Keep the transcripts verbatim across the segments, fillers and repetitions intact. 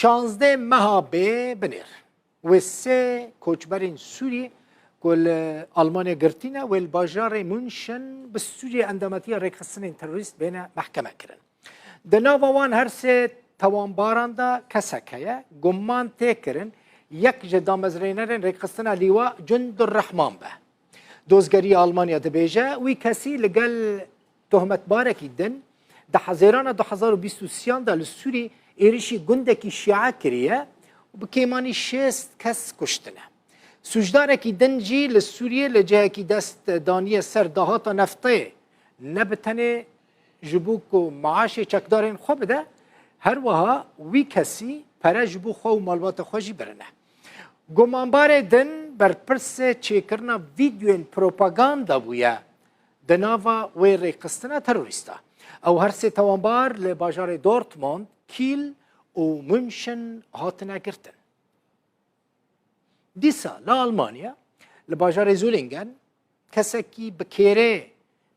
Şazdeh meha bê binêr. Wê sê koçberên Sûrî ku li Almanya girtî ne, wê li bajarê München bi sûcê endametiya rêkxistinên terorîst bêne mehkeme kirin. Di nava wan her sê tawanbaran de kesek heye, guman tê kirin, yek ji damezrênerên rêkxistina Lîwa Cundurrehman be. Dozgeriya Almanya dibêje, wî kesî li gel tohmetbarekî din di Hezêrana du hezar û bîst û sêyan de li Sûrî êrişî gundekî Şîe kiriye û bi kêmanî şêst kes kuştine. Sûcdarekî din jî li Sûriyê li cihekî dest daniye ser dahata neftê, ne bi tenê ji bo ku maaşê çekdarên xwe bide, her wiha wî kesî pere ji bo xwe û malbata xwe jî birine. Gumanbarê din berpirsê çêkirina vîdeoyên propaganda bûye di nava wê rêkxistina terorîsta. Ew her sê tawanbar li bajarê Dortmund, Kiel û München hatine girtin. Dîsa li Almanya, li bajarê Zulingen, kesekî bi kêrê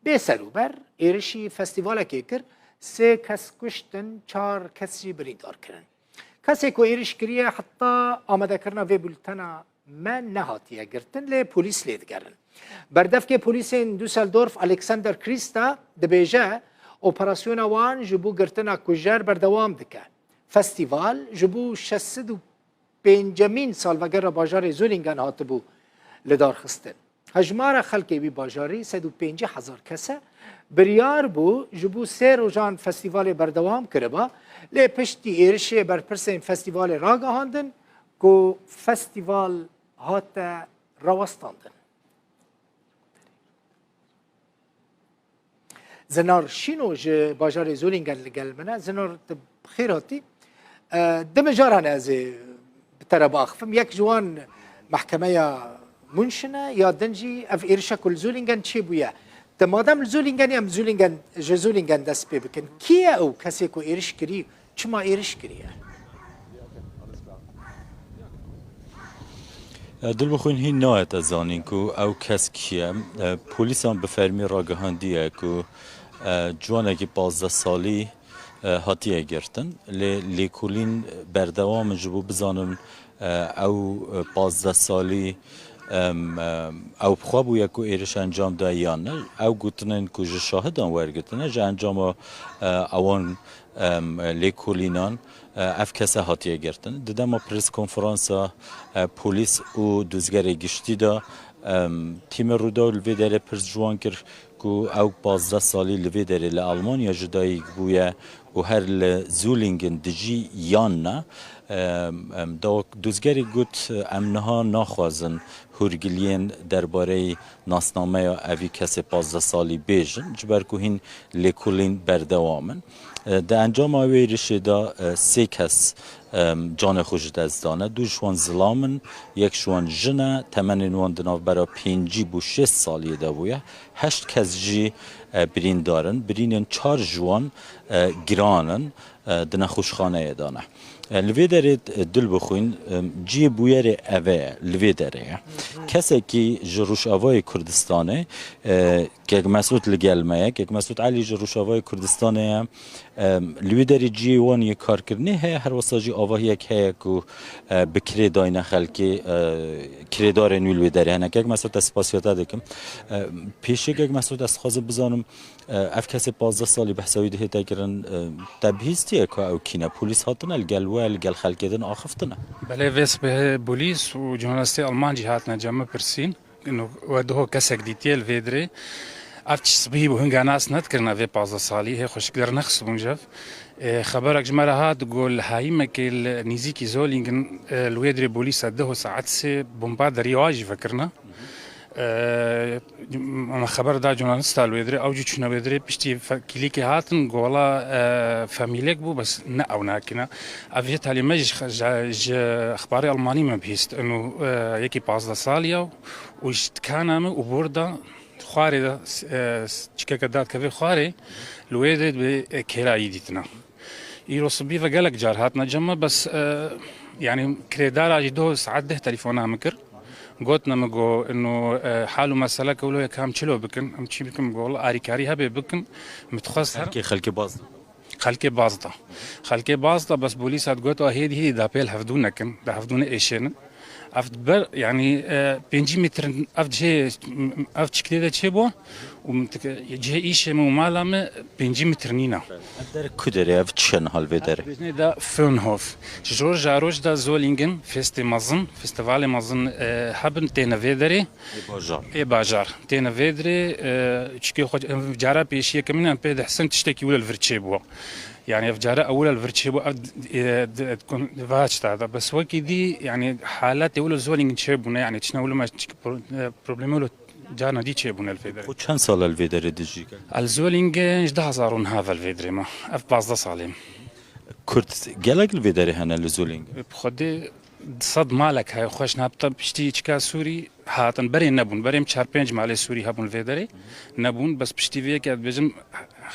bê serûber êrişî festîvalekê kir, sê kes kuştin, çar kes jî birîndar kirin. Kesê ku êriş kiriye heta amadekirina vê bultena me nehatiye girtin, lê polîs lê digerin. Berdevkê polîsên Düsseldorf Alexander Christa dibêje, operasyona wan ji bo girtina kujer berdewam dike. Festîval ji bo şeş sed û pêncemîn salvegera bajarê Zulingen hatibû lidarxistin. Hejmara xelkê wî bajarî sed û pêncî hezar kes e. Biryar bû ji bo sê rojan festîvalê berdewam kiriba, lê piştî êrişê berpirsên festîvalê ragihandin ku festîval hate rawestandin. Zinar Şîno ji bajarê Zolingen li gel min e. Zinar, tu bi xêr hatî. E, du mijaran ez ê bi te re biaxifim. Yek ji wan mehkemeya München e, ya din jî ev êrişa ku li Zolingen çêbûye. Tu madem li Zolingen, em Zolingen, ji Zolingen dest pê bikin. Kî ye ew kesê ku êriş kirî? Çima êriş kiriye? E, Dilbixwîn, hîn nayete zanîn ku ew kes kî ye. E, polîsan bi fermî ragihandiye ku, e, ciwanekî pazdeh salî, e, hatiye girtin. Lê lêkolîn berdewam in ji bo bizanin, e, ew, e, pazdeh salî, em, em, ew bi xwe bûye ku êriş encam daye yan ne. Ew gotinên ku ji şahidan wergirtine, ji encama, e, ewan, em, lêkolînan, e, ev kese hatiye girtin. Di dema preskonferansa, e, polîs û dozgerê giştî de, em, tîmê Rûdaw li vê derê pirs ji wan kir ku ew pazdeh salî li vê derê li Almanya ji dayik bûye û her li Zulingen dijî yan ne. Em, em, daw-, dozgerê got, em niha naxwazin hûrgiliyên derbareyî nasnameya evî kesê pazdeh salî bêjin, ji ber ku hîn lêkolîn berdewam in. E, di encama wê êrişê de, e, sê kes, e, canê xwe ji dest dane. Du ji wan zilam in, yek ji wan jin e, temenên wan di navbera pêncî bo şêst saliyê de bûye. Heşt kes jî, e, birîndar in. Birînên çar ji wan, e, giran in, e, di nexweşxaneyê de ne. E, li vê derê, e, Dilbixwîn, e, cihê bûyerê eve ye, li vê derê ye. Kesekî ji Rojavayê Kurdistanê, e, Kek Mesûd li gel me ye. Kek Mesûd Elî ji Rojavayê Kurdistanê ye. E, li wê derê cihê wan yê karkirinê heye, her wisa jî avahiyek heye ku, e, bi kirê dayne xelkê, e, kirêdarên wî li wê derê hene. Kek Mesûd, ez spasiya te dikim. E, pêşê Kek Mesûd, ez dixwazim bizanim, e, ev kesê pazdeh salî behsa wî dihête kirin, e, te bihîstiye ku ew kî ne? Polîs hatine li gel we, li gel xelkê din axiftine? Belê, vê sibehê polîs û jurnalistê Alman jî hatine cem min pirsîn. Ino we diho kesek dîtiye li vê dirê. Ev çi sibihî bû, hinga nas nedikirine vê pazdeh salî, hê xweşik dernexistibûn jev. E, xeberek ji me re hat, got li Hayimekê li nîzîkî Zolingen, e, li wê dirê polîsa deh û saet sê bomba derî wa jî vekirine. E, me xeber da jurnalista li wê dirê, ew jî çûne wê dirê, piştî fe-, kîlîkê hatin, got wela, e, femîlek bû, bes ne ew nakine. Ev yê talî me jî ji, ji exbarê Almanî me bihîst. Ino, e, yekî pazdeh salî ye û ji dikana me û burada xwarê de, e, çikeke dadkevê xwarê li wê de bi, e, kêla yî dîtina. Îro sibî ve gelek car hatine cem me, bes, e, yanî kirêdara jî doh saet deh telefona min kir. Gotine min got, ino, e, hal û meseleke wilo ye, kam çilo bikin, em çi bikin, got, wela arîkarî hebe bikin, min dixwest her Xelkê, xelkê baz. Xelkê baz da. Xelkê baz da, bes polîsa digot, "A hêdî hêdî da pêl hevdû nekin, da hevdû neêşênin." Ev ber, yanî, e, pêncî metrin, ev cihê, ev çiktê de çêbû û min tik-, cihê îşê min û mala min pêncî metr nîna. Ev der ku derê, ev çi ye niha li vê derê? Bêjnê de Fönhof. Ji roja roj de Zolingen, festê mezin, festivalê mezin, e, hebin têne vê derê. Ê bajar. Ê bajar. Têne vê derê, e, çikê xwe, em cara pêşiyê ke min em pê dihsin tiştekî wilo li vir çêbû. Yani ev cara ewil li vir çêbû, ev, e, di, di, kon-, di va çita da. Bes wekî dî, yani haletê wilo Zolingen çêbûne, yani çina wilo me çik pro-, e, problemê wilo carna dî çêbûne li vê derê. Xwe çend sal e li vê derê dijî? El Zolingen ji du hazar û neh ve li vê derê me. Ev pazdeh salê. Kurd gelek li vê derê hene li Zolingen? Bi Xwedê sed malek heye xweş nabte piştî çika Sûrî hatin. Berê nebûn. Berê min çar pênc malê Sûrî hebûn li vê derê. Nebûn. Bes piştî vê yekê ez dibêjim,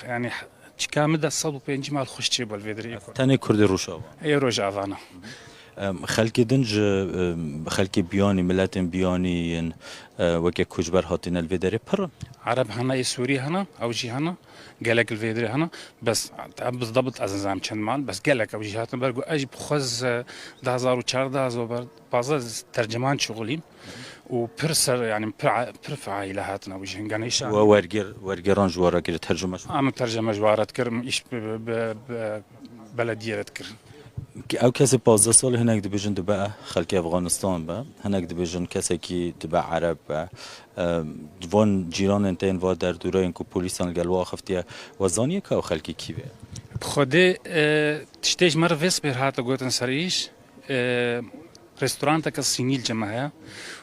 yani çika min de sed û pêncî mal xweş çêbû li vê derê. Tenê Kurdê Rojava? Ê Rojava ne. Em, xelkê din ji, em, xelkê biyanî, miletên biyanî yên, e, weke koçber hatine li vê derê pir in. Ereb hene, ê Sûrî hene, ew jî hene. Gelek li vê derê hene. Bes, em bi dabit ez nizam çend mal, bes gelek ew jî hatin ber ku ez jî bi xwe ez, e, du hazar û çardeh ez ber pazdeh ez terciman şixulîm. Û pir ser, yani pir, pir faîle hatin ew jî. Gane îşan. We wergêr, wergêran ji we re kir, tercime ji we? Em tercime ji we re dikirim, îş bi, bi, bi, bi belediyê re dikirim. Ew kesê pazdeh salî hinek dibêjin dibe xelkê Efxanistan be, hinek dibêjin kesekî dibe Ereb be. Em, van cîranên te yên va derdûreyên ku polîsan li gel we axiftiye, we zaniye ka ew xelkê kî ve? Bi Xwedê, e, tiştê ji me re vê sibê hate gotin ser îş, e, restoranteke Sînî li cem me heye.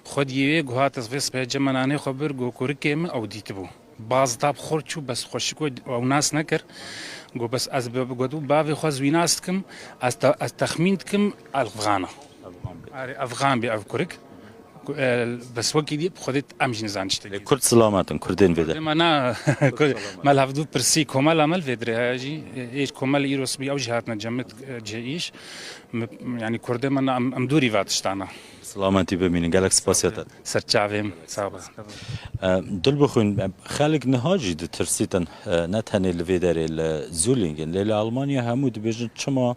Xwediyê wê ku hate vê sibê cem me nanê xwe bir, got kurikê min ew dîtibû. Baz da bi xwe çû, bes xweşik we ew nas nekir. Got bes ez bi, got bavê xwe ez wî nas dikim, ez te-, ez texmîn dikim, Efxan e. Erê, Efxan bî ev kurik. Ku, e, bes wekî dî, bi Xwedê em jî nizanin tiştekî. Lê Kurd silamet in, Kurdên vê de. Kurdê me na, Kurd, me li hevdû pirsî, komela me li vê dirê heye jî. E, ê komel îro sibî ew jî hatine cemit, e, cihê îş. Me, yani Kurdê me na, em, em dûrî va tiştana. Silametî bimînin, gelek spasiya te. Ser çavê min, sağ ol. E, dil bixwîn, e, xelk niha jî ditirsîtin, e, ne tenê li vê derê li Zûlingin, lê li Almanya hemû dibêjin çima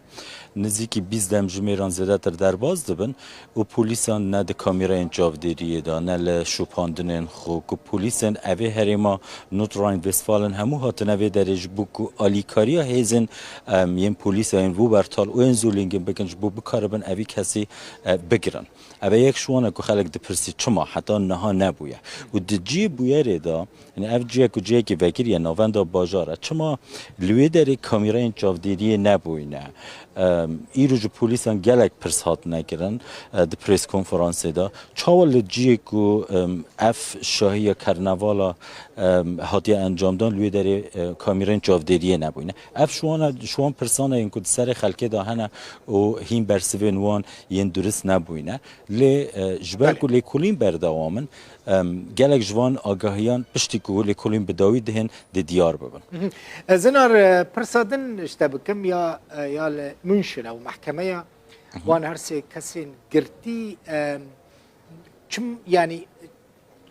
Nizîkî bîst demjimêran zêdetir derbas dibin û polîsan ne di kamîreyên çavdêriyê de, ne li şopandinên xwe ku polîsên evê herêma Nordrhein-Westfalen hemû hatine vê derê ji bo ku alîkariya hêzên, em, yên polîsa yên Wuppertal û yên Zolingê bikin, ji bo bikaribin evî kesî, e, bigirin. Ev e yek ji wan e ku xelk dipirsî çima heta niha nebûye. Û di cihê bûyerê de, yani ev cihê ku cihekî vekirî ye, navenda bajar e. Çima li wê derê kamîreyên çavdêriyê nebûyne? Em, îro ji polîsan gelek pirs hatine kirin, e, di press konferansê de. Çawa li cihê ku, em, ev şahiya karnavala, em, hatiye encamdan li wê derê, e, kamîreyên çavdêriyê nebûyne? Ev ji wan e, ji wan pirsan e yên ku di serê xelkê de hene û hîn bersivên wan yên durist nebûyne. Lê, e, ji ber Belê. ku lêkolîn berdewam in, em, gelek ji van agahiyan piştî ku lêkolîn bi dawî dihên di diyar bibin. Mhm. E, Zinar, e, pirsa din ji te bikim ya, e, ya li München ew mehkemeya Mhm. wan her sê kesên girtî, e, çim, yani,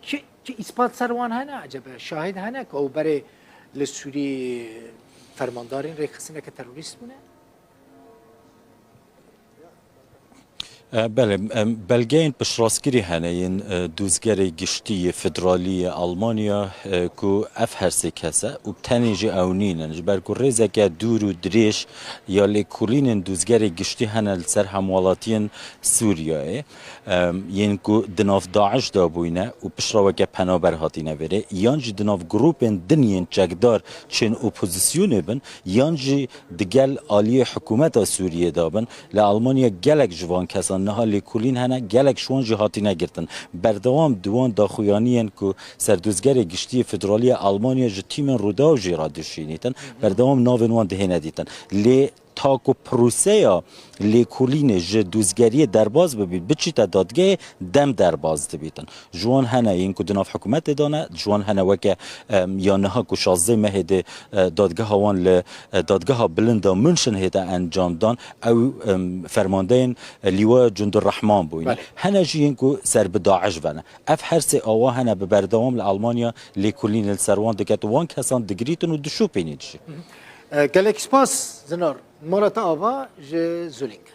çi, çi îspat ser wan hene acaba? Şahid hene ku ew berê li Sûrî fermandarên rêxistineke terorîst bûne? E, belê, em, belgeyên piştrastkirî hene yên, e, dozgerê giştî yê federalî yê Almanya, e, ku ev her sê kes e û tenê jî ew nînin. Ji ber ku rêzeke dûr û dirêj ya lêkolînên dozgerê giştî hene li ser hemwelatiyên Sûriyeyê, em, yên ku di nav DAIŞ de bûyne û piştre weke penaber hatîne vêrê, yan jî di nav grûpên din yên çekdar çên opozisyonê bin, yan jî digel aliyê hikûmeta Sûriyê de bin. Li Almanya gelek ji van kesan niha lêkolîn hene, gelek ji wan jî hatine girtin. Berdewam di wan daxuyaniyên ku Serdozgerê Giştî yê Federalî ya Almanya ji tîmên Rûdaw jî re dişînîtin, berdewam navên wan dihêne dîtin. Lê ta ku proseya lêkolînê ji dozgeriyê derbas bibît, biçîte dadgehê, dem derbas dibîtin. Ji wan hene yên ku di nav hikûmetê de ne, ji wan hene weke, em, ya niha ku şazdeh mehê de, e, dadgeha wan li, e, dadgeha bilind a München hête encamdan, ew, em, fermandeyên, e, Lîwaya Cundurrahman bûyne. Belê. Hene jî yên ku ser bi DAIŞ ve ne. Ev her sê awa hene bi berdewam li Almanya lêkolînê li ser wan diket û wan kesan digirîtin û dişopînît jî. Hı hı. E, gelek spas Zinar. Mala te ava ji Zulînge.